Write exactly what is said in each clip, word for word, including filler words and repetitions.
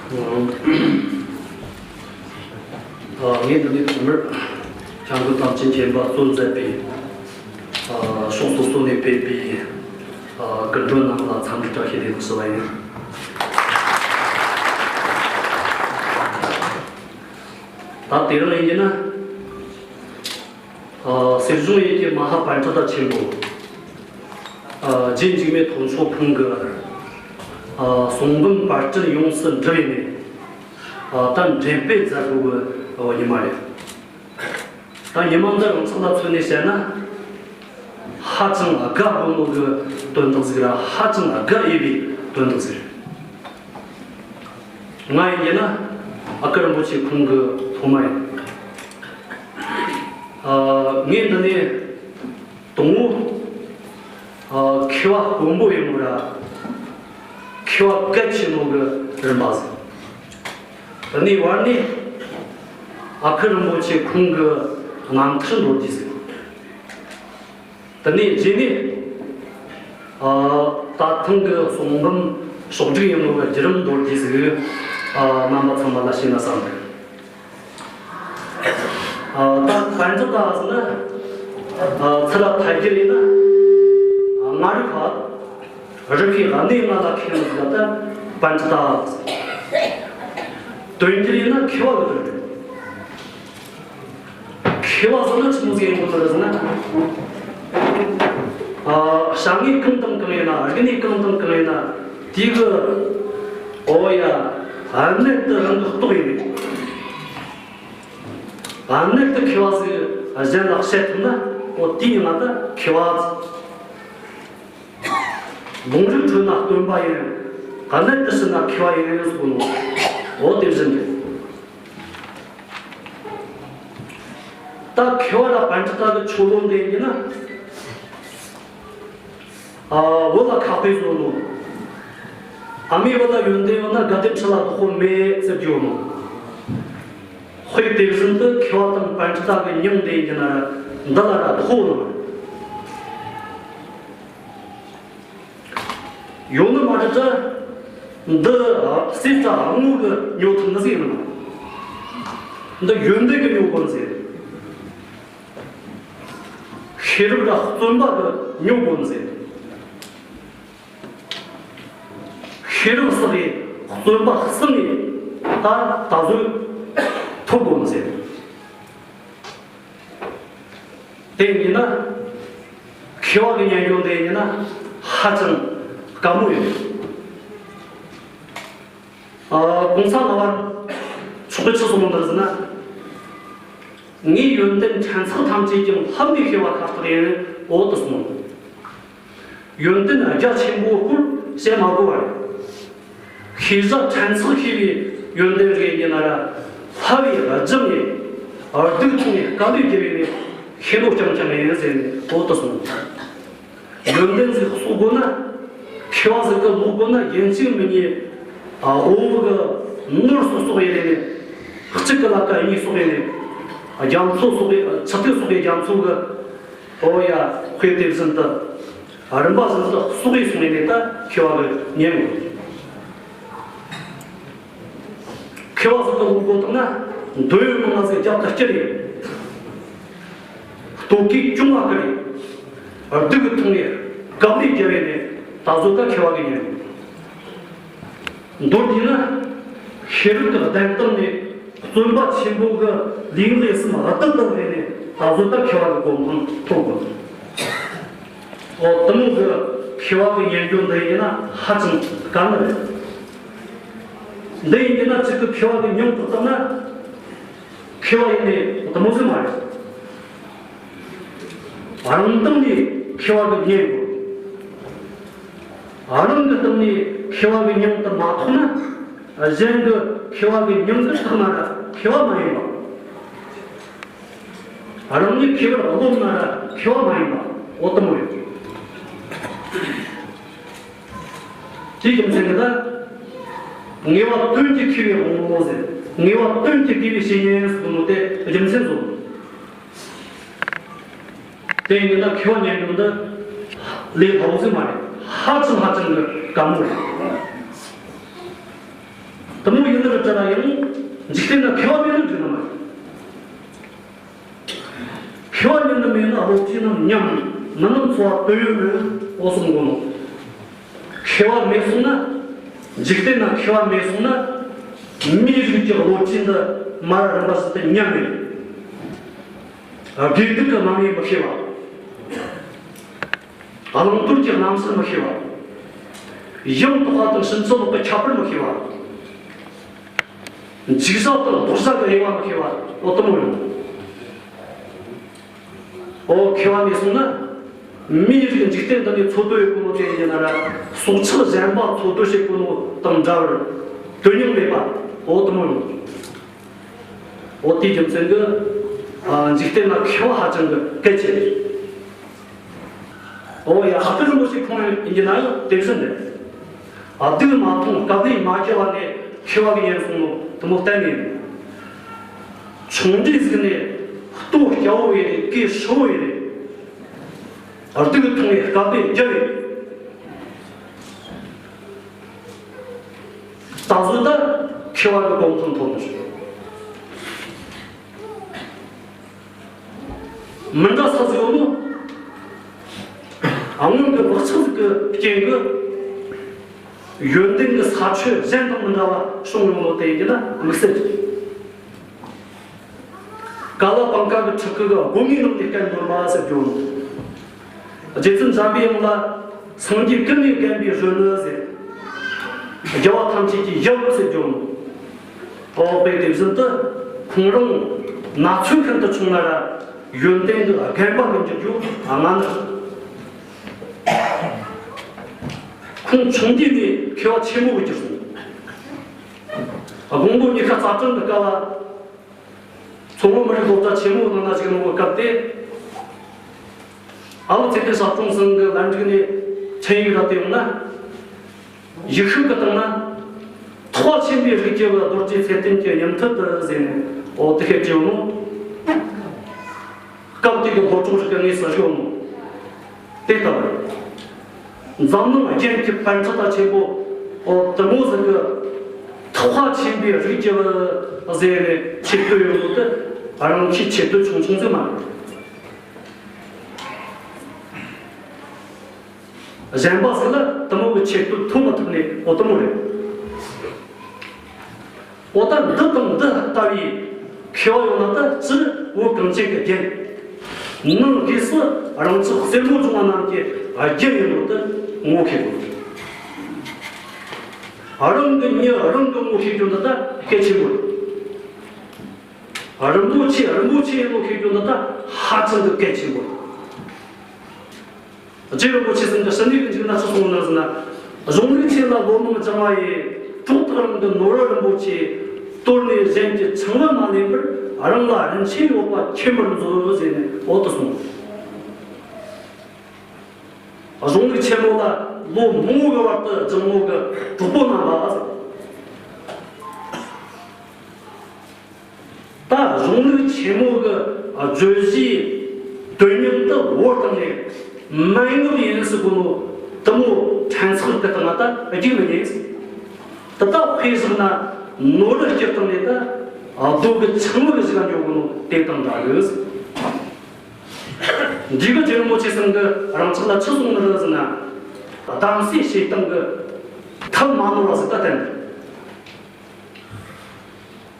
ངས་འདི་ནས་ཐོག་མར་སྐྱབས་མགོན་དམ་ཅན་མཁྱེན་པ་གཙོས་མཛད་པའི་ཕྱོགས་སོ་སོ་ནས་ཕེབས་པའི་སྐུ་མགྲོན་རྣམས་ལ་འཚམས་འདྲི་བཀྲ་ཤིས་བདེ་ལེགས་ཞུ་བ་ཡིན། ད་དེ་རིང་ཡིན་གྱི་ན། ཨ། གསེར་གཞོང་ཡུལ་གྱི་མ་ཧཱ་པཎྜི་ཏ་ཆེན་པོ། ཨ། རྗེ་འཇིགས་མེད་ཐོབ་མཆོག་ཁོང་གི། ཨ། གསུང་འབུམ་པར་སྐྲུན་ཡོངས་སུ་འགྲུབ་པའི་ནས། ཨ། ད་འགྲེམས་སྤེལ་མཛད་དགོས་པའི་ཉི་མ་རེད། ད་ཉི་མ་འདི་རང་ཚུགས་ལ་མཚོན་ནས་བཤད་ན། ཧ་ཅང་དགའ་དགོས་ནོ་གི་དོན་དག་ཟིག་ར། ཧ་ཅང་དགའ་འོས་པའི་དོན་དག་ཟིག་རེད། ང་ཡིན་གྱི་ན་ཨ་ཁུ་རིན་པོ་ཆེ་ཁོང་གི་སློབ་མ་ཡིན། ཨ། ངས་འདི་ནས་དང་པོ། ཨ། མཁས་པ་དཀོན་པོ་ཡིན་ནོ་ར། མཁས་པ་གལ་ཆེ་ནོ་གི་རིམ་པ་ཟིག་དེ་ནས་བར་ནས་ཨ་ཁུ་རིན་པོ་ཆེ་ཁོང་གི་རྣམ་ཐར་མདོར་བསྡུས་ཟིག་དེ་ནས་རྗེས་ནས། ཨ། ད་ཐེངས་ཀྱི་གསུང་འབུམ་ཕྱོགས་བསྒྲིགས་ཡིན་ནོ་གི་བརྒྱུད་རིམ་མདོར་བསྡུས་ཟིག་ཨ། རྣམ་པ་ཚང་མ་ལ་བཤད་ན་བསམ་གི། ཨ། ད་པཎྜི་ཏ་ཟེར་ན། ཨ། ཚུར་ལ་ཐད་རྒྱུ་ཡིན་ན། ཨ། ལྔ་རིག་པ། རིག་པའི་གནས་ལྔ་ལ་མཁས་པ་ཟིག་ལ་ད་པཎྜི་ཏ་ཟེར། དོན་རྒྱུ་ཡིན་ན་མཁས་པ་གི་དོན་རེད། མཁས་པ་ཟེར་ན་ཆི་མོ་ཟིག་ཡིན་དགོས་ནི་རེད་ཟེར་ན། ཨ། བྱ་དངོས་གང་དང་གང་ཡིན་ན། རིག་གནས་གང་དང་གང་ཡིན་ན། དེ་གི། ཨོ་ཡ། གནད་དུ་རང་གིས་རྟོགས་ཡོད་མེད། གནད་དུ་མཁས་པ་ཟིག་གཞན་ལ་བཤད་ཐུབ་ན། ཨོ་དེ་ཡིན་ན་ད་མཁས་པ། ལུང་རིགས་འཕྲོད་ན་སྟོན་པ་ཡིན། གནད་དུ་ཞུགས་ན་མཁས་པ་ཡིན་ཟེར་གོ་ནོ། འོ་དེ་བཞིན་རེད། ད་མཁས་པ་ལ་པཎྜི་ཏ་གི་ཆོ་ལོ་འདི་ཡིན་ན། ཨ། བུ་ལ་ཁ་དཔེ་བཟོ་ནོ། ཨ་མའི་བུ་ལ་ཡོན་ཏན་ཡོད་ན་དགའ་ལྡན་ཁྲི་ལ་བདག་པོ་མེད་ཟེར་རྒྱུ་ནོ། དཔེ་དེ་བཞིན་དུ་མཁས་པ་དང་པཎྜི་ཏ་གི་མྱིང་འདི་ཡིན་ན་འདི་ལ་ར་བདག་པོ་ནོ། ཡོད་ནི་མ་རེད་ད། འདི་གསེར་དང་དངུལ་གི་ཉོ་ཐུབ་ནི་ཟིག་ཡིན་ནམ། འདི་ཡོན་ཏན་གི་ཉོ་དགོས་ཟེར། ཤེས་རབ་དང་བརྩོན་པ་གི་ཉོ་དགོས་ཟེར། ཤེས་རབ་བསགས་ཡས་བརྩོན་པ་བསགས་ནས་ད་ད་གཟོད་ཐོབ་དགོས་ཟེར། དེ་ཡིན་ན། མཁས་པ་གི་སྙན་སྒྲོན་དེ་ཡིན་ན་ཧ་ཅང་དཀའ་མོ་ཡོད། ཨ། གོང་ས་ལྔ་པ་མཆོག་གིས་ཆི་གསུངས་པ་རེད་ཟེར་ན། ངའི་ཡོན་ཏན་ཕྲན་ཚེགས་ཐམས་ཅད་ཀྱང་ལྷ་མིའི་བྱེ་བ་ཤ་སྟག་ཡིན། འོ་དེ་གསུངས། ཡོན་ཏན་རྒྱ་ཆེན་པོའི་སྐོར་བཤད་མ་དགོས་པ་རེད། ཤེས་བྱ་ཕྲན་ཚེགས་ཤེས་པའི་ཡོན་ཏན་རེ་ཡིན་ན་ར། ལྷ་བས་སྦྱངས་ནས་སྡུག་མཐོང་ནས་དཀའ་ལས་བརྒྱབ་ནས་ཤེས་ནོ་རྐྱང་རྐྱང་ཡིན་ཟེར་ནས་འོ་དེ་གསུངས། ཡོན་ཏན་ཟིག་གསོག་དགོས་ན། མཁས་པ་ཟིག་གི་ལོག་དགོས་ན་ཡིན་གཅིག་མིན་གཉིས། ཨ། དབང་པོ་གི་ནོར་གསོག་གསོག་ཡས་ནས། གཅིག་གི་ལ་ཀ་གཉིས་གསོག་ཡས་ནས། རྒྱ་མཚོ་གསོག་ཡས། ཆུ་ཐིགས་གསོག་ཡས་རྒྱ་མཚོ་གི། ཨོ་ཡ། དཔེ་དེ་བཞིན་དུ། རིམ་པ་བཞིན་དུ་གསོག་ཡས་སོང་ཡས་ནས་ད་མཁས་པ་གི་ཉན་དགོས། མཁས་པ་ཟིག་གི་ལོག་དགོས་ཐུབ་ན། འདོད་ཡོན་མང་ང་ཟིག་རྒྱབ་ཏུ་བསྐྱུར་ཡས། ལྟོ་གོས་གྱོང་ང་བཀར་ཡས། སྡུག་གི་མཐོང་ཡས། དཀའ་ལས་བརྒྱབ་ཡས་ནས་ད་གཟོད་ད་མཁས་པ་གི་ཉན་དགོས། མདོར་བསྡུས་ན། ཤེས་རབ་ཀྱི་གདན་སྟེང་ནས་བརྩོན་པ་ཆེན་པོ་གི་ལུས་ངག་ཡིད་གསུམ་བར་དུ་བསྡད་ནས་ད་གཟོད་ད་མཁས་པ་གི་གོ་འཕང་ཐོབ་དགོས། འོ་དེ་མོ་གི་མཁས་པ་གི་ཉན་རྒྱུ་འདི་ཡིན་ན་ཧ་ཅང་དཀའ་ནི་རེད། འདི་ཡིན་ན་གཅིག་གི་མཁས་པ་གི་མྱིང་ཐོགས་ཐུབ་ན། མཁས་པ་ཡིན་ནི་དེ་མོ་ཟིག་མ་རེད། རང་སྟེང་ནས་མཁས་པ་གི་ཉན་དགོས། རང་གི་སྟེང་ནས་མཁས་པ་གི་མྱིང་དེ་མ་ཐོགས་ན། གཞན་གྱི་མཁས་པ་གི་མྱིང་གི་ཐོགས་ན་ར་མཁས་པ་མ་ཡིན་པ། རང་ཉིད་མཁས་པར་རློམ་ན་ར་མཁས་པ་མ་ཡིན་པ། འོ་དེ་མོ་ཡོད། དེའི་རྒྱུ་མཚན་གྱིས་ད། ངེས་པ་དོན་གྱིས་མཁས་པའི་དབང་པོ་ཟེར། ངེས་པ་དོན་གྱིས་དགེ་བའི་བཤེས་གཉེན་ཟེར་གོ་ནོ་དེ་རྒྱུ་མཚན་བཟོ། དེ་ཡིན་ན་མཁས་པ་ཉན་རྒྱུ་འདི་ལས་སླ་བོ་ཟིག་མ་རེད། ཧ་ཅང་ཧ་ཅང་གི་དཀའ་མོ་རེད། དེ་མོ་ཡིན་ནི་རེད་དྲན་ན་ཡང་འཇིག་རྟེན་ན་མཁས་པ་མེད་ན་འགྲིག་ནི་མ་རེད། མཁས་པ་ཉིད་ནི་མེད་ན་སློབ་ཁྲིད་རྣམས་ཉམས། མི་རྣམས་འཚོ་བ་དོན་ཡོད་མེད། འོ་གསུང་གོ་ནོ། མཁས་པ་མེད་སོང་ན། འཇིག་རྟེན་ན་མཁས་པ་མེད་སོང་ན། མིའི་རིགས་ཀྱི་བློ་གྲོས་འདི་མ་ར་རིམ་པ་ཞིག་ཏུ་ཉམས་ནས། དགེ་སྡིག་གི་རྣམ་དབྱེ་མི་ཤེས་པ། བླང་དོར་གྱི་རྣམ་གཞག་མི་ཤེས་པ། ཡང་དག་པ་དང་ཕྱིན་ཅི་ལོག་གི་ཁྱད་པར་མི་ཤེས་པ། འཇིགས་བྱ་དང་ལྡོག་བྱ་གི་དབྱེ་བ་མི་ཤེས་པ། འོ་དེ་མོ་ཡོང་། འོ་མཁས་པ་མེད་སོང་ན། མིའི་རིགས་འཇིག་རྟེན་འདི་ནས་འཚོ་སྡོད་ཡོད་གོ་ནོ་དེ་ཡིན་ན་ར། སྲོག་ཆགས་གཞན་པ་འཚོ་སྡོད་བྱེད་གོ་ནོ་དང་འདྲ་བར་དོན་སྙིང་མེད་པ། འོ་དེ་མོ་ཡོང་། འོ་དེའི་རྒྱུ་མཚན་གྱིས། ཨ། འཇིག་རྟེན་ན་མཁས་པ་ཧ་ཅང་གི་གལ་ཆེ། འོ་ཡ། ཨ་ཁུ་རིན་པོ་ཆེ་ཁོང་ཡིན་གྱི་ན་ཡང་དེ་བཞིན་རེད། ཨ། སྡིག་མ་མཐོང་སྐབས་ལས་མ་སྐྱེ་བ་ནས་མཁས་པ་གི་ཡིན་གསུང་ནོ་དེ་མོ་གཏན་ནས་མིན། ཆུང་འདྲིས་ཟིག་ནས་ལྟོ་སྐྱ་བོ་ཡི་རེད། སྐེ་ཧྲིལ་བོ་ཡི་རེད། སྡིག་མཐོང་བའི་སྐབས་ལས་རྒྱལ་བའི། ད་གཟོད་ད་མཁས་པ་གི་གོ་མཐོང་ཐོབ་ནི་རེད། མི་འདྲ་ས་ཟིག་ཡོད་ནོ། སྔོན་གྱི་བག་ཆགས་ཟིག་གི་རྐྱེན་གྱིས། ཡོན་ཏན་གྱི་ས་ཆོད་གཞན་དང་མི་འདྲ་བ་བྱུང་ཡོང་ནོ་དེ་ཡིན་ན་དམིགས་བསལ་རེད། ཀ་ལ་པང་ཀ་གི་ཕྲུ་གུ་གི་སྒོ་ངའི་ནང་ནས་སྐད་འབོད་མ་ཟེར་རྒྱུ་ནོ། རྗེ་བཙུན་འཇམ་པའི་དབྱངས་ལ་སངས་རྒྱས་ཀུན་ནས་བརྒྱན་པའི་གཞོན་ནུ་ཟེར། རྒྱལ་བ་ཐམས་ཅད་ཀྱི་ཡབ་ཟེར་རྒྱུ་ནོ། འོ་དཔེ་དེ་བཞིན་དུ་ཁོང་རང་ན་ཚོད་ཤིན་ཏུ་ཆུང་ན་ར་ཡོན་ཏན་གྱི་རྒན་པ་མི་འགྱུར་རྒྱུ་སྔ་ན། ཁོང་ཆུང་དུས་ནས་མཁས་པ་ཆེན་མོ་གི་གྱུར་སོང་། དགོང་དགོང་ཉི་ཤར་རྩྭ་ཕྲན་གྱི་སྐབས་ལ། མཚོ་སྔོན་མི་རིགས་སློབ་གྲྭ་ཆེན་མོའི་ནང་ན་ཞུགས་ཡོང་བའི་སྐབས་དེ། ཨ་བོ་ཚེ་བརྟན་ཞབས་དྲུང་ཚང་གི་ལམ་འགྲིག་ནས་འཕྲིན་ཡིག་རག་སྟེ་ཡོང་ན། ཡིག་ཤུབས་ཀྱི་སྟེང་ན། ཐེག་པ་ཆེན་པོའི་རིགས་ཀྱི་བུ། རྡོ་རྗེ་ཚེ་བརྟན་གྱི་ཉིན་ཐོ་དུ་ཟེར་ནས། འོ་དེ་བཤད་ཀྱི་ཡོད་ནོ། སྐབས་དེ་གི་སློབ་གྲོགས་རིགས་ཀྱི་ངོས་སུ་བཞུགས་ནོ། དེ་ལྟ་བུ། འཛམ་གླིང་རྒྱན་གྱི་པཎ་ཆེན་ཆེན་པོ། འོ་དེ་མོ་ཟིག་གི་ཐེག་པ་ཆེན་པོའི་རིགས་ཀྱི་བུ་ཟེར་ནས་ཆེ་བསྟོད་ཡོད་ནོ་དེ་རང་གི་ཆེ་བསྟོད་ཆུང་ཆུང་ཟིག་མ་རེད། གཞན་པ་ཟིག་ལ་དེ་མོ་གི་ཆེ་བསྟོད་ཐོབ་མ་ཐུབ་ནས། འོ་དེ་མོ་རེད། འོ་ད་འདི་དང་འདི་ལྟ་བུའི་མཁས་པ་ཡོད་ན་ད་སྤྱིར་བོད་གངས་ཅན་གྱི་རྒྱན། ནང་སྒོས་སུ་རང་ཅག་སེར་མོ་སྦྱོང་བ་རྣམས་ཀྱི་རྒྱན་ཡིན་ནོ་དེ་ངོ་ཤེས་དགོས། རང་གི་མྱི་རང་གིས་ངོ་ཤེས་རྒྱུ་འདི་ད་གལ་ཆེན་པོ་རེད། རིན་པོ་ཆེ་རིན་པོ་ཆེ་ཡིན་ནོ་ཤེས་རྒྱུ་འདི་ད་ཧ་ཅང་གི་གལ་ཆེན་པོ་རེད། རྗེ་རིན་པོ་ཆེ་ཟེར་མཁན་གྱི་ཕྱི་ནས་གི་འཇུག་ན་ཅི་གསུངས་ནི་ཟེར་ན། གཞུང་ལུགས་ཆེ་ལ་ལོ་མང་སྦྱངས་པ་ཡི། གྲོགས་དག་རང་གི་ནོར་བུ་རིན་པོ་ཆེ། དོར་ནས་གཞན་གྱི་ཆང་བུ་མ་ལེན་པར། རང་ལ་རིན་ཆེན་ཡོད་པ་མཁྱེན་པར་མཛོད་ཟེར་ནས་འོ་དེ་གསུངས། གཞུང་ལུགས་ཆེན་མོ་ལ་ལོ་མང་བོ་གི་བར་དུ་སྦྱངས་ནོ་གི་གྲོགས་པོ་རྣམ་པ་ཟེར། ད་གཞུང་ལུགས་ཆེན་མོ་གི་བརྗོད་གཞིའི་དོན་སྙིང་དུ་བོར་བཏང་ནས་མན་ངག་ཡིན་ཟེར་གོ་ནོ་དེ་མོ་ཕྲན་ཚེགས་ཀྱི་སྟེང་ང་ད་རྒྱུག་མི་ཉན་ཟེར། དེ་ད་དཔེ་བཞག་ན་ནོར་ལུག་སྐྱུར་བཏང་ནས་ད་རྡོ་གི་ཆང་བུ་གི་ཞིག་ལ་འགྱོ་གོ་ནོ་དེ་དང་འདྲ་གི་ཟེར། འདི་གི་རྗེ་རིན་པོ་ཆེ་ཚང་གི་རང་ཅག་ལ་ཆི་གསུངས་ནི་རེད་ཟེར་ན། གདམས་ཟས་བྱེད་སྟངས་གི་ཐབས་མ་ནོར་བ་ཟིག་ད་བསྟན།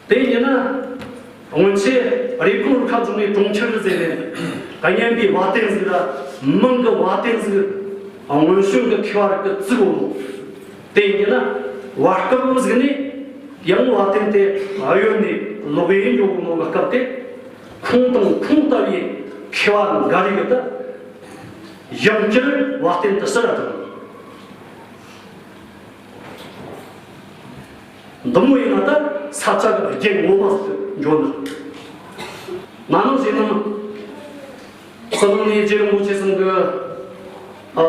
དེ་ཡིན་ན། སྔོན་ཆད་རེབ་གོང་རུ་ཁ་འབྱུང་བའི་གྲོང་ཁྱེར་ཟེར་ནས་སྙན་པའི་བ་དན་ཟིག་ར་མང་གི་བ་དན་ཟིག་སྔོན་བྱོན་གྱི་མཁས་པ་རིགས་ཀྱིས་བཙུགས་ཡོད་ནོ། དེ་ཡིན་ན་བར་སྐབས་ཟིག་ནས་ཡང་བ་དན་དེ་གཡོལ་ནས་ལོག་གི་ཡོད་ནོ་གི་སྐབས་དེ། ཁོང་དང་ཁོང་ལྟ་བུའི་མཁས་པ་འགའ་རེ་གིས་ད་ཡང་བསྐྱར་བ་དན་དེ་ཕྱིར་ར་བཏང་། འདི་མོ་ཡིན་ན་ད་ས་ཆ་གི་རྒྱན་ངོ་མ་ཟིག་འཇོག་ནི། ན་ནིང་ཟེར་ན། ས་ནང་ནས་རྗེ་རིན་པོ་ཆེ་ཚང་གི། ཨ།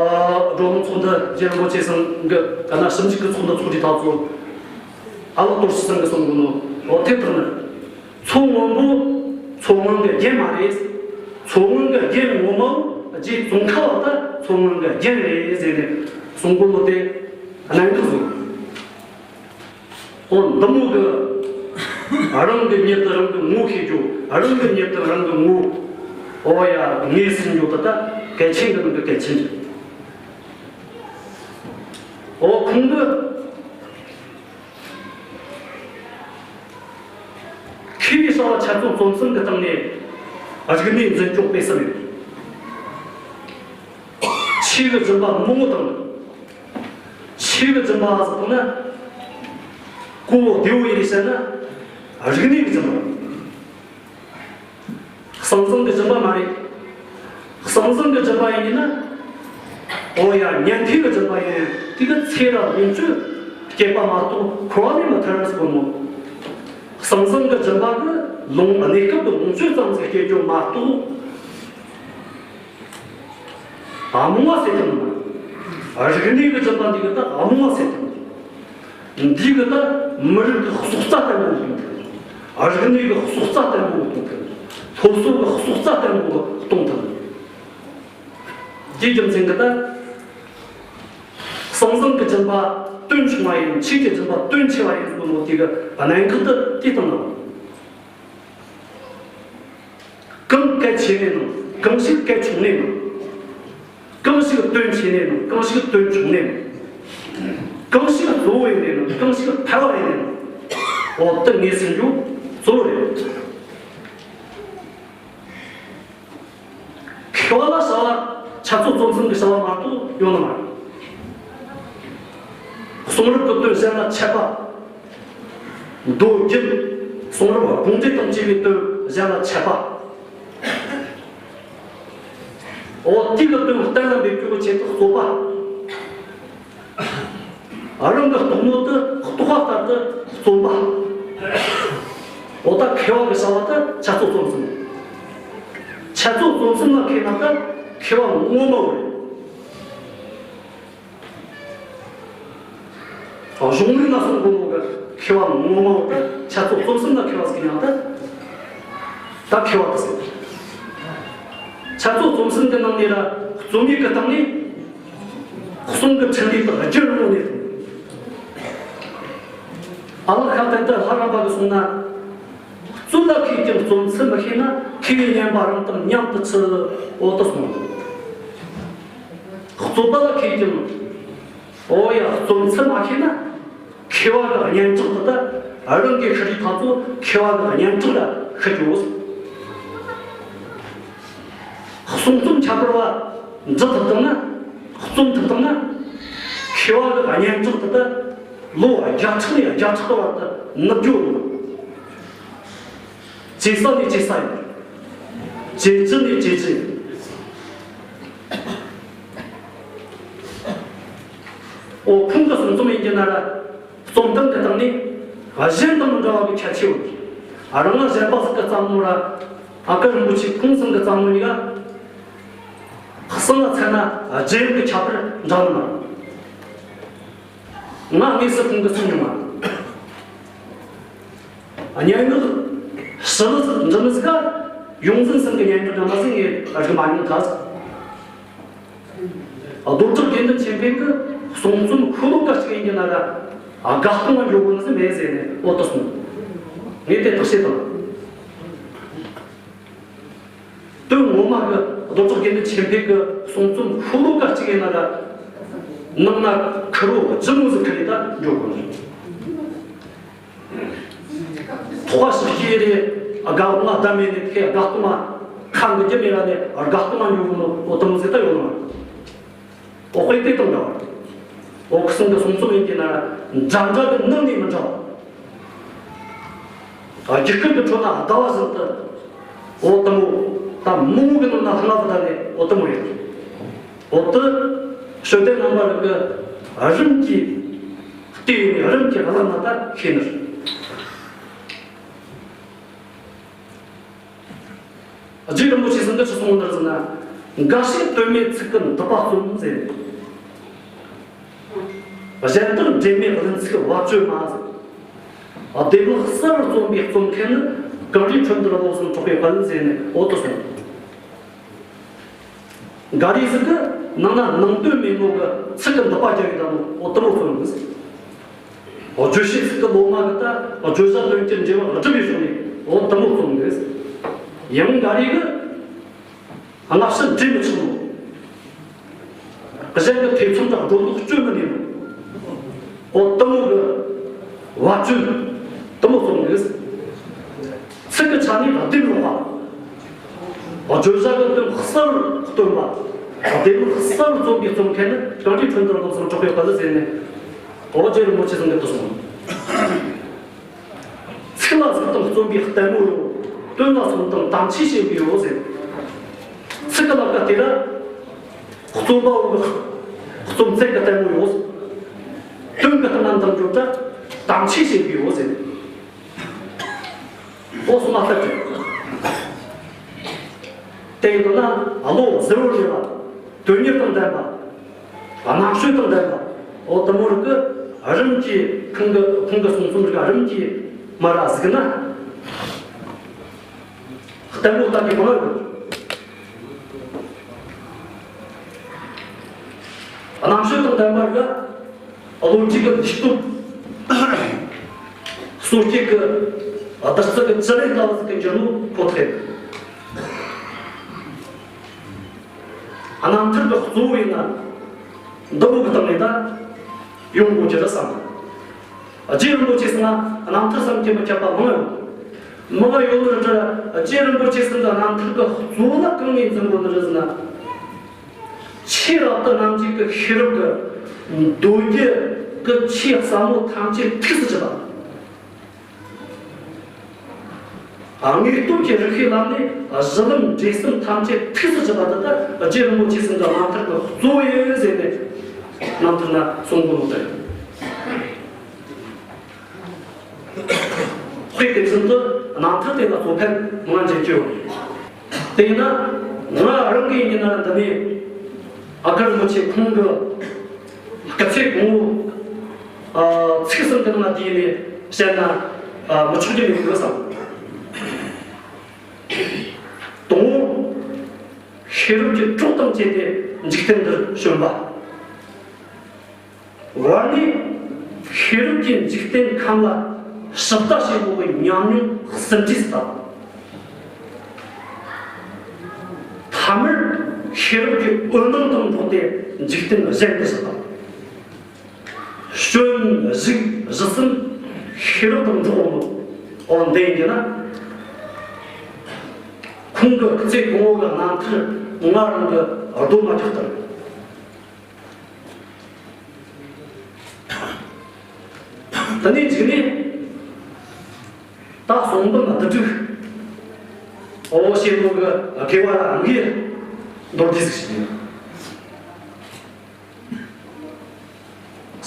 སྒྲོལ་མ་ཚོགས་འདུ་རྗེ་རིན་པོ་ཆེ་ཚང་གི་ག་ན་ཞིབ་འཇུག་གི་ཚོགས་འདུ་ཚོགས་དུས་ཐག་ཚོ། ཨ་ལགས་དོར་ཞི་ཚང་གིས་གསུང་གི་ནོ། འོ་དེ་དང་ནི། མཚོ་སྔོན་པོ་མཚོ་སྔོན་གི་རྒྱན་མ་རེད། མཚོ་སྔོན་གི་རྒྱན་ངོ་མ་བོ་རྗེ་ཙོང་ཁ་པ་ད་མཚོ་སྔོན་གི་རྒྱན་རེད་ཟེར་ནས་གསུང་གི་ནོ་དེ་གནད་འགག་ཟིག་ཨོ་འདི་མོ་གི་རང་གི་ཉིད་དུ་རང་གི་ངོ་ཤེས་རྒྱུ། རང་གི་ཉིད་དུ་རང་གི་ངོ་ཨོ་ཡ་ངོས་ཟིན་རྒྱུ་དེ་ད་གལ་ཆེན་གི་ནང་གི་གལ་ཆེན་རེད། ཨོ་ཁོང་གི་མཁས་པའི་བྱ་བ་འཆད་རྩོད་རྩོམ་གསུམ་གྱི་སྟེང་ནས་རིག་གནས་འཛིན་སྐྱོང་སྤེལ་གསུམ་ཡོད། ཆོས་ཀྱི་སྦྱིན་པ་མང་བོ་དང་། ཆོས་ཀྱི་སྦྱིན་པ་ཟེར་བ་ན་གོ་བདེ་བོ་ཡིན་བཤད་ན་རིག་གནས་ཀྱི་སྦྱིན་པ། གསང་བཟང་གི་སྦྱིན་པ་མ་རེད། གསང་བཟང་གི་སྦྱིན་པ་ཡིན་ན། ཨོ་ཡ་ཉན་ཐོས་ཀྱི་སྦྱིན་པ་ཡིན། དེ་གི་ཚེ་རབས་ལོངས་སྤྱོད་སྐྱེད་པ་མ་གཏོགས་འཁོར་བ་ནས་མི་ཐར་ཟེར་གོ་ནོ། གསང་བཟང་གི་སྦྱིན་པ་གི་ལོངས་གནས་སྐབས་ཀྱི་ལོངས་སྤྱོད་ཙམ་ཟིག་སྐྱེད་རྒྱུ་མ་གཏོགས། རྨོངས་པ་སེལ་ཐུབ་མ། རིག་གནས་ཀྱི་སྦྱིན་པ་འདི་གི་ད་རྨོངས་པ་སེལ་ཐུབ་མ། འདི་གི་ད་མི་རིགས་ཀྱི་སྲོག་རྩ་བརྟན་པོ་གཏོང་ཐུབ། རིག་གནས་ཀྱི་སྲོག་རྩ་བརྟན་པོ་གཏོང་ཐུབ། སློབ་གསོ་གི་སྲོག་རྩ་བརྟན་པོ་གཏོང་ཐུབ། དེའི་རྒྱུ་མཚན་གྱིས་ད་གསང་བཟང་གི་སྦྱིན་པ་དོན་ཆུང་བ་ཡིན། ཆོས་ཀྱི་སྦྱིན་པ་དོན་ཆེ་བ་ཡིན་ཟེར་ནོ་དེ་གི་གནད་འགག་དེ་དེ་དང་ནང་། གང་གལ་ཆེ་ནས་ནང་། གང་ཞིག་གལ་ཆུང་ནས་ནང་། གང་ཞིག་དོན་ཆེ་ནས་ནང་། གང་ཞིག་དོན་ཆུང་ནས་ནང་། གང་ཞིག་གཙོ་བོ་ཡིན་ནས་ནང་། གང་ཞིག་ཕལ་བ་ཡིན་ནས་ནང་། འོ་དེ་ངོས་ཟིན་རྒྱུ་གཙོ་བོ་རེད། མཁས་པ་ལ་བྱ་བ་འཆད་རྩོད་རྩོམ་གསུམ་གྱི་བྱ་བ་མ་གཏོགས་ཡོད་ནི་མ་རེད། གསུང་རབ་ཀྱི་དོན་གཞན་ལ་འཆད་པ། མདོ་རྒྱུད། གསུང་རབ་དགོངས་འགྲེལ་དང་བཅས་པའི་དོན་གཞན་ལ་འཆད་པ། འོ་དེ་གི་དོན་གཏན་ལ་འབེབས་རྒྱུ་གི་ཆེད་དུ་རྩོད་པ། རང་གི་རྟོགས་ནོ་དེ་རྟོགས་པ་ལྟར་དུ་རྩོམ་པ། འོ་ད་མཁས་པ་གི་བྱ་བ་དེ་འཆད་རྩོད་རྩོམ་གསུམ། འཆད་རྩོད་རྩོམ་གསུམ་ལ་མཁས་ན་ད་མཁས་པ་ངོ་མ་བོ་རེད། གཞུང་ལུགས་ལ་སོགས་པའི་ནང་གི་མཁས་པ་ངོ་མ་བོ་དེ་འཆད་རྩོད་རྩོམ་གསུམ་ལ་མཁས་པ་ཟེར་ཡང་ད་ད་མཁས་པ་དེ་ཟེར། འཆད་རྩོད་རྩོམ་གསུམ་གི་ནང་ནས་ལ་རྩོམ་ཡིག་གི་སྟེང་ནས། གསུང་གི་འཕྲིན་ལས་དང་རྒྱུད་རིང་ནས། ཨ་ལགས་ཤཱ་ཏན་ཏི་ལྷ་རམས་པ་གིས་གསུངས་ན། རྩོད་ལ་མཁས་ཀྱང་རྩོམ་ཚུལ་མི་ཤེས་ན། མཁས་པས་ཉན་པ་རང་དང་མཉམ་དུ་འཆི། འོ་དེ་གསུངས། རྩོད་པ་ལ་མཁས་ཀྱང་། འོ་ཡ་རྩོམ་ཚུལ་མ་ཤེས་ན། མཁས་པ་གི་སྙན་གྲགས་དེ་ད་རང་གིས་ཤི་རིས་ཐག་ཚོ་མཁས་པ་གི་སྙན་གྲགས་ལ་ཤི་རྒྱུ། གསུང་རྩོམ་ཁྱད་པར་བ་འབྲི་ཐུབ་བཏང་ན། རྩོམ་ཐུབ་བཏང་ན། མཁས་པ་གི་སྙན་གྲགས་དེ་ད་ལོ་བརྒྱ་ཕྲག་ནས་བརྒྱ་ཕྲག་གི་བར་དུ་ནུབ་རྒྱུ་ཡོད། ཇེ་གསལ་ནས་ཇེ་གསལ་ཡིན། ཇེ་ལྗིད་ནས་ཇེ་ལྗིད་ཡིན། འོ་ཁོང་གི་གསུང་རྩོམ་ཡིན་གྱི་ན་ར། རྩོམ་སྟངས་ཀྱི་སྟེང་ནས་གཞན་དང་མི་འདྲ་བ་གི་ཁྱད་ཆོས་ཡོད། རང་ལ་གཞན་པ་ཟིག་གིས་བརྩམས་ནོ་ར། ཨ་ཀར་རིན་པོ་ཆེ་ཁོང་ཚང་གིས་བརྩམས་ནོ་གཉིས་ཀ་གསང་ལ་མཚན་ན་རྒྱན་གྱི་ཁྱད་པར་འདྲ་ནི་མ་རེད། ང་དངོས་སུ་ཁོང་གིས་གསུངས་མྱོང་མ་རེད། སྙན་ངག་ཞི་ལི་ཟིག་འབྲི་ནི་ཟིག་ག་ཡོངས་འཛིན་ཚང་གི་སྙན་ངག་འདྲ་མ་ཟིག་ངས་རིག་མ་མྱོང་ག་ཟིག་རྡོ་གྲགས་དགེ་འདུན་ཆོས་འཕེལ་གྱི་གསུང་རྩོམ་ཤོ་ལོ་ཀ་གཅིག་ཡིན་གྱི་ན་ར། དགའ་གཏོང་ང་འགྱོ་དགོས་ནི་མེད་ཟེར་ནས་འོ་དེ་གསུངས། ངས་དེ་བརྟག་དཔྱད་དང་། དོན་ངོ་མ་གི་རྡོ་གྲགས་དགེ་འདུན་ཆོས་འཕེལ་གྱི་གསུང་རྩོམ་ཤོ་ལོ་ཀ་གཅིག་ཡིན་ན་ར། ནང་ན་ཁུར་བོ་ལྗིད་མོ་ཟིག་ཁུར་ནས་ད་འགྱོ་དགོས་ནི། ཐོག་ཞིག་སྐྱེས་རེ་དགའ་སྟོན་ལ་བསྡད་མེད་ནས་ཁོས་དགའ་སྟོན་ལ་ཁ་འདི་རྒྱབ་མེད་ལ་ནས་དགའ་སྟོན་ལ་འགྱོ་གི་ནོ་འོ་དེ་མོ་ཟིག་ད་ཡོད་ནོ། འོ་དཔེ་དེ་དང་འདྲ་བ། འོ་ཁུ་སིམ་གི་གསུང་རྩོམ་ཡིན་གྱི་ན་འདྲ་འདྲ་གི་ནང་ནས་མི་འདྲ་བ། རྒྱུད་སྐུད་ཀྱི་ཁྲོད་ན་ཟླ་བ་བཞིན་དུ། འོ་དེ་མོ། ད་མི་ངོ་གི་ནང་ན་ལྷ་ང་བ་ད་ནས་འོ་དེ་མོ་ཡིན། འོ་དེ། ཤོད་དེ་རྣམ་པ་རིག་གི་རིམ་གྱིས། ལྟས་ཡིན་རིམ་གྱིས་བླངས་ན་ད་ཤེས་ནི་རེད། རྗེ་རིན་པོ་ཆེ་ཟིན་གྱི་ཆི་གསུངས་འདིར་ཟིན་ན། འགའ་ཞིག་དོན་མེད་ཚིག་གི་མདུད་པ་རྩོམ་ཟེར། གཞན་དག་འབྲེལ་མེད་གླེང་ཚིག་བབ་ཅོལ་མ་ཟེར། བདེ་བླག་གསལ་བར་རྩོམ་པའི་རྩོམ་མཁན་ནི། གངས་རིའི་ཁྲོད་འདིར་བློ་བཟང་གྲགས་པའི་དཔལ་ཟེར་ནས་འོ་དེ་གསུངས། འགའ་རེ་ཟིག་གི་ནང་ན་ནང་དོན་མེད་ནོ་གི་ཚིག་གི་མདུད་པ་རྒྱབ་ཡོད་ད་ནོ་འོ་དེ་མོ་རྩོམ་ཟེར། བརྗོད་བྱའི་ཚིག་གི་ལོ་མ་གི་ད་བརྗོད་བྱ་དོན་གྱི་འབྲེལ་བ་སྒྲུབ་པའི་ཕྱོགས་ནས་འོ་དུ་མོ་རྩོམ་འདུག། ཡང་འགའ་རེ་གི་སྔ་ཕྱི་འདྲེས་མི་ཆོག་ནོ། གཞན་གྱི་ཐེ་ཚོམ་དང་སྒྲོ་འདོགས་གཅོད་མི་ནུས་ནོ། འོ་དུ་མོ་གི་བ་ཅོན་དུ་མོ་རྩོམ་འདུག། ཚིག་གི་ཆ་ནས་བདེ་བླག་པ། བརྗོད་བྱ་གི་དོན་གསལ་བར་སྟོན་པ། བདེ་བླག་གསལ་བར་རྩོམ་པའི་རྩོམ་མཁན་ནི་ཀྲང་ཀྲིག་ཁྲུན་ཏུ་རིན་པོ་ཆེ་གྲགས་པའི་དཔལ་ཟེར་ནས། ཨོ་རྗེ་རིན་པོ་ཆེ་ཟེར་འདི་ལྟར་གསུངས། ཚིག་ལ་གཟིགས་དང་རྩོམ་པའི་ལྟད་མོ་ཡོད། དོན་ལ་སོམས་དང་དམ་ཆོས་བྱེད་པའི་ཡོད་ཟེར། ཚིག་གི་ལ་ཀ་དེ་ལ་རྩོམ་པ་བོ་གི་རྩོམ་ཚིག་གི་ལྟད་མོ་ཡོད། དོན་གི་སྟེང་ན་འདང་རྒྱོབ་ད་དམ་ཆོས་བྱེད་པའི་ཡོད་ཟེར། ཨོ་སོ་མ་ལྟ་དྲན། དེ་ཡིན་ན་བློ་གཟུ་བོར་བྱེད་པ། དོན་གཉེར་དང་ལྡན་པ། རྣམ་དཔྱོད་དང་ལྡན་པ། ཨོ་དུ་མོ་རིགས་ཀྱི་རིམ་གྱིས་ཁོང་གི་ཁོང་གི་གསུང་རྩོམ་རིགས་རིམ་གྱིས་མར་གཟིགས་ན། ལྟད་མོ་ལྟ་གི་མང་ཡོད། རྣམ་དཔྱོད་དང་ལྡན་པ་རིགས། བློ་གྲོས་ཀྱི་ལུས་སྟོབས། སོ་སྐྱེ་གི་བདུད་རྩི་གི་བཅུད་ལེན་ལྟ་བུ་ཟིག་གི་འགྱུར་ནོ་ཁོ་ཐག་ཡིན། རྣམ་ཐར་གི་གཙོ་བོ་ཡིན་ན་འདི་མོ་གི་སྟེང་ནས་ད་ཡོང་དགོས་ཀྱི་རེད་བསམ། རྗེ་རིན་པོ་ཆེ་ཟེར་ན་རྣམ་ཐར་བསམ་གྱིས་མི་ཁྱབ་པ་མང་ཡོད། མང་ཡོད་ནོ་རེད། རྗེ་རིན་པོ་ཆེ་ཟེར་ན་རྣམ་ཐར་གི་གཙོ་བོ་ལ་གང་ནས་འཛིན་དགོས་ནི་རེད་ཟེར་ན། ཆོས་རབ་ཏུ་རྣམ་འབྱེད་ཀྱི་ཤེས་རབ་ཀྱི་མདོ་རྒྱུད་ཀྱི་ཆོས་ཟབ་མོ་ཐམས་ཅད་ཐུགས་སུ་ཆུད་པ། དངོས་སྟོབས་ཀྱི་རིགས་ཤེས་ལམ་ནས་གཞི་ལམ་འབྲས་གསུམ་ཐམས་ཅད་ཐུགས་སུ་ཆུད་པ་དེ་ལྟར་རྗེ་རིན་པོ་ཆེ་ཟེར་ན་རྣམ་ཐར་གྱི་གཙོ་བོ་ཡིན་ཟེར་ནས་རྣམ་ཐར་ན་གསུང་གོ་ནོ་དེ། དཔེ་དེ་བཞིན་དུ་རྣམ་ཐར་དེ་ལ་གཙོ་ཕལ་མང་འབྱེད་ཀྱི་ཡོད། དེས་ན་ང་རང་གིས་ཡིན་ན་འདི་ནས་ཨ་ཀར་མི་ཆེ་ཁོང་གི་སྐུ་ཚེ་གང་བོ་ཚིག་གསུམ་གྱི་ནང་ལ་བསྡུས་ནས་བཤད་ན་མི་ཆོག་རྒྱུ་མེད་དགོས་བསམ། དང་པོ་ཤེས་རབ་ཀྱི་གྲོགས་དང་བཅས་ཏེ་འཇིག་རྟེན་འདིར་བྱོན་པ། བར་ནས་ཤེས་རབ་ཀྱིས་འཇིག་རྟེན་ཁམས་ལ་ཞིབ་ལྟ་བྱེད་དགོས་པའི་ཉམས་མྱོང་ཟིན་བྲིས་སུ་བཏབ། ཐ་མར་ཤེས་རབ་ཀྱི་འོད་སྣང་དང་འགྲོགས་ཏེ་འཇིག་རྟེན་གཞན་དུ་ཞིབ་ལྟ། སྐྱོན་གཞིག་གཞི་གསུམ་ཤེས་རབ་དང་འགྲོགས་འོང་ནོ། འོ་འདི་ཡིན་ན། ཁོང་གི་སྐུ་ཚེ་གང་བོ་གི་རྣམ་ཐར་ང་རང་གི་རྡོ་མ་རྒྱག་ལྟར། དེ་ནས་གཅིག་ནས་ད་གསུང་འབུམ་བསྡུ་སྒྲིག་འོ་བྱེད་ལུགས་ཀྱི་དགེ་བ་ལ་དམིགས་མདོར་བསྡུས་ཤིག་ཡིན།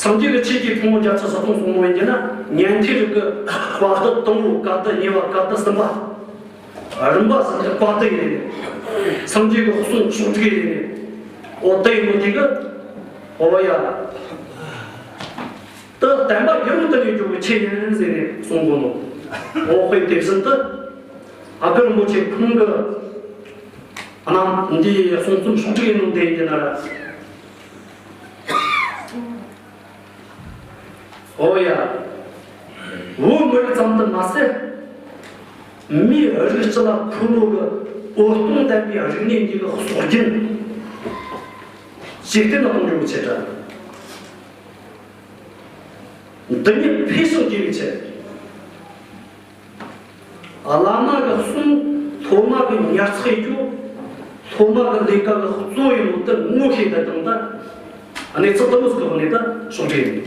སངས་རྒྱས་ཀྱི་ཆོས་ཀྱི་ཕུང་པོ་བརྒྱ་ཆ་བཞི་སྟོང་གསུངས་པ་ཡིན་ན་ཉན་ཐོས་རིགས་ཀྱི་བཀའ་བསྡུ་དང་པོ་བཀའ་བསྡུ་གཉིས་པ་བཀའ་བསྡུ་གསུམ་པ། རིམ་པ་བཞིན་དུ་བཀའ་བསྡུ་ཡིན་ནས། སངས་རྒྱས་ཀྱི་གསུང་ཕྱོགས་བསྒྲིགས་ཡིན་ནས། འོ་དེ་ཡིན་ནོ་དེ་གི། འོ་ཡ། དེ་བསྟན་པ་ཡུན་རིང་དུ་གནས་རྒྱུ་གི་ཆེད་ཡིན་ཟེར་ནས་གསུང་གོ་ནོ། འོ་དཔེ་དེ་བཞིན་དུ། ཨ་ཀར་རིན་པོ་ཆེ་ཁོང་གི་རྣམ་འདིའི་གསུང་རྩོམ་ཕྱོགས་བསྒྲིགས་ཡིན་ནོ་དེ་ཡིན་ན་ར། འོ་ཡ། བོད་མི་རིགས་ཙམ་དུ་མ་ཟད། མིའི་རིགས་སྤྱི་ལ་ཁོ་ལོ་གི་འོད་སྟོང་ལྡན་པའི་རིག་གནས་འདི་གི་སྲོག་རྒྱུན། ཇེ་བརྟན་ལ་གཏོང་རྒྱུ་ཆེ་དྲགས། འདི་ཉིད་འཕེལ་ཞིང་རྒྱས་པའི་ཆེད། བླ་མ་གི་གསུང་སློབ་མ་གི་ཉར་ཚགས་ཡེད་རྒྱུ། སློབ་མ་གི་ལས་ཀ་གི་གཙོ་ཡིན་ནོ་དེ་ངོ་ཤེས་དེ་དང་ད་གནས་ཚུལ་དེ་མོ་ཟིག་གི་ཐོག་ནས་ད་ཕྱོགས་སྒྲིག་ཡིན།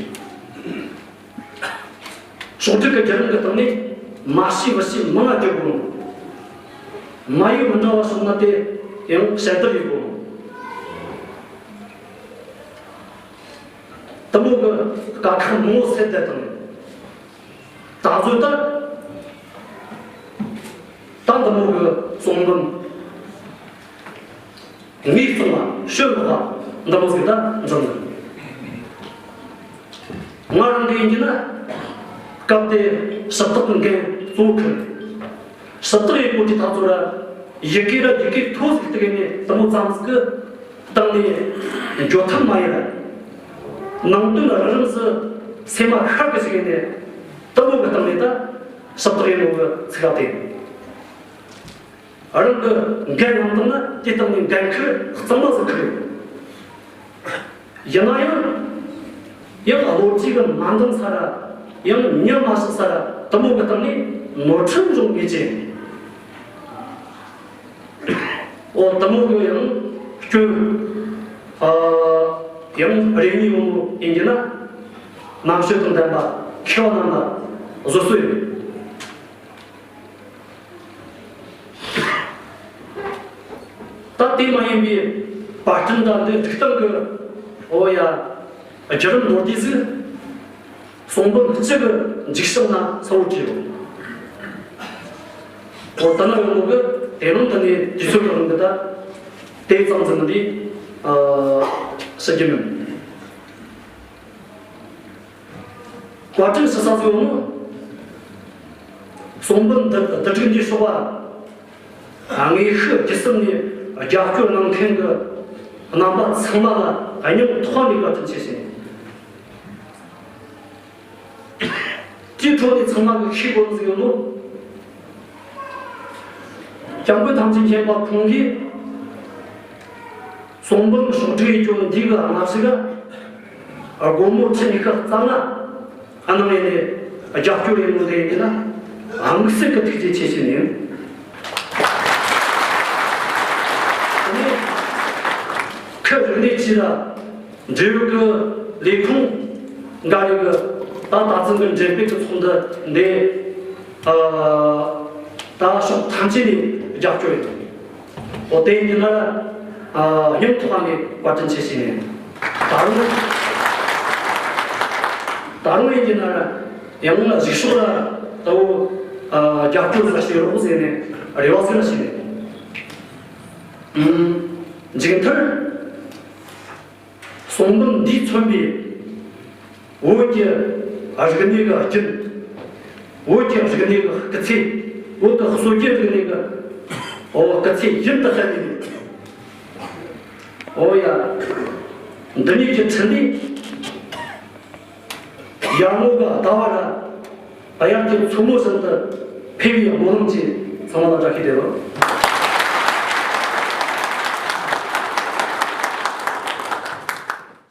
ཕྱོགས་སྒྲིག་གི་བརྒྱུད་རིམ་གི་སྟེང་ནས་མ་ཤེས་པ་ཞིག་མང་ང་རྒྱུ་དགོས། མ་ཡིག་མི་འདྲ་བ་སོང་ན་དེ་ཡང་དཔྱད་བསྡུར་ཡེད་དགོས། དེ་མོ་གི་དཀའ་ཁག་མང་བོ་སེལ་ཏེ་དང་། ད་གཟོད་ད། ད་འདི་མོ་གི་གསུང་འབུམ། ངས་གསུང་བ་ཤོད་ལོག་པ་འདི་མོ་ཟིག་ད་འཛིན་འདུག། ང་རང་གི་ཡིན་གྱི་ན། སྐབས་དེ་ཞིབ་བརྟག་གི་འགན་གཙོ་བོ་འཁུར། ཞིབ་བརྟག་ཡེད་དགོས་ཀྱི་ཐག་ཚོད་ར། ཡི་གེ་ར་ཡི་གེ་མཐོ་ཟིག་བཏུགས་ནས་འདི་མོ་ཙམ་ཟིག་གི་སྟེང་ནས་འགྱོ་ཐབས་མ་ཡིན་ར། ནང་དོན་རགས་རིམ་ཟིག་སེམས་མ་ཤར་གི་ཞིག་ཡིན་ནས་དུ་མོ་གི་སྟེང་ནས་ད་ཞིབ་ཏུ་ཡིན་ནོ་གི་ཚིག་ག་དེ། རང་གི་འགན་རྣམས་དང་ན་དེ་སྟེང་ནས་འགན་ཁུར་གཙང་མ་ཟིག་ཁུར་ཡོད། ཡིན་ན་ཡང་། ཡང་བློ་གཅིག་གི་མ་འདང་ས་ར། ཡང་ཉམས་མ་ཞིག་ས་ར་དུ་མོ་གི་སྟེང་ནས་ནོར་འཁྲུལ་འབྱུང་ངེས་ཅན། འོ་དུ་མོ་གི་ཡང་སྐྱོན། ཨ། ཡང་རེ་གཉིས་ཡོང་ནོ་ཡིན་གྱི་ན། རྣམ་དཔྱོད་དང་ལྡན་པ་མཁས་པ་རྣམས་ལ་བཟོད་གསོལ་ཡོད། ད་དེ་མ་ཡིན་པའི་བར་སྐྲུན་དང་འདི་སྒྲིག་སྟངས་ཀྱི་འོ་ཡ་བརྒྱུད་རིམ་ནོར་དུས་སུ་གསུང་འབུམ་སྤྱི་གི་མཇུག་བྱང་ན་གསལ་བོ་བྲིས་ཡོད། འོ་ད་ནི་ཡོང་གི་དེ་རིང་དུ་ནས་དུས་ཚོད་ཀྱི་རིང་གི་ད་དེ་ཙམ་ཙམ་འདི་ཨ་ཟེར་རྒྱུ་མིན། བཀའ་དྲིན་ཞུ་ས་ཚོ་ཡོང་ནོ། གསུང་འབུམ་འདི་བསྡུ་སྒྲིག་འདི་ཤོག་པ། དངོས་ཤུགས་བརྒྱུད་གསུམ་ནས་རྒྱབ་སྐྱོར་གནང་མཁན་གྱི་རྣམ་པ་ཚང་མ་ལ་སྙིང་ཐག་ནས་བཀའ་དྲིན་ཆེ་ཞུ། དེའི་ཁྲོད་ནས་ཚང་མ་གིས་ཤེས་དགོས་ཟིག་ཡོད་ནོ། སྐྱབས་མགོན་ཐམས་ཅད་མཁྱེན་པ་ཁོང་གིས་གསུང་འབུམ་ཕྱོགས་སྒྲིག་ཡེད་རྒྱུ་འདི་གི་སྔ་ཕྱི་ག་སྒོར་མོ་ཁྲི་ཉི་ཤུ་རྩ་ལྔ་གནང་ཡས་ནས་རྒྱབ་སྐྱོར་ཡེད་ནོ་དེ་ཡིན་ན་དམིགས་བསལ་གྱི་ཐུགས་རྗེ་ཆེ་ཞུ་ནི་ཡིན། དེ་ནས་ཁུལ་རིག་གནས་ཅི་ལ། འབྲེལ་ཡོད་ཀྱི་ལས་ཁུངས་འགའ་རེ་གི་ད་ད་ཚུན་གྱི་འགྲེམས་སྤེལ་གྱི་ཚོགས་འདུ་འདི་ཨ་ད་ཕྱོགས་ཐམས་ཅད་ནས་རྒྱབ་སྐྱོར་ཡོད། འོ་དེ་ཡིན་ན་ཨ་སྙིང་ཐག་ནས་བཀའ་དྲིན་ཆེ་ཞུ་ནས། ད་རུང་ད་རུང་ཡིན་གྱི་ན་ཡང་གཞུག་ཕྱོགས་ལ་ད་འོ་ཨ་རྒྱབ་སྐྱོར་ཟིག་བྱེད་རོགས་ཟེར་ནས་རེ་བ་ཟིག་ལ་ཞུ་ནས། ཨུམ། མཇུག་མཐར། གསུང་འབུམ་འདིས་མཚོན་པའི་བོད་ཀྱི་རིག་གནས་ཀྱི་རྒྱུན། བོད་ཀྱི་རིག་གནས་ཀྱི་སྐུ་ཚེ། བོད་ཀྱི་སྲོལ་རྒྱུན་རིག་གནས་ཀྱི་འོ་སྐུ་ཚེ་རྒྱུན་དུ་སྐྱོང་ནས། འོ་ཡ། འདི་ཉིད་ཀྱི་འཕྲིན་ལས། ཡར་ངོ་གི་ཟླ་བ་ར། དབྱར་གྱི་མཚོ་མོ་བཞིན་དུ་འཕེལ་བའི་སྨོན་ལམ་གྱིས་ཚང་མ་ལ་བཀྲ་ཤིས་བདེ་ལེགས།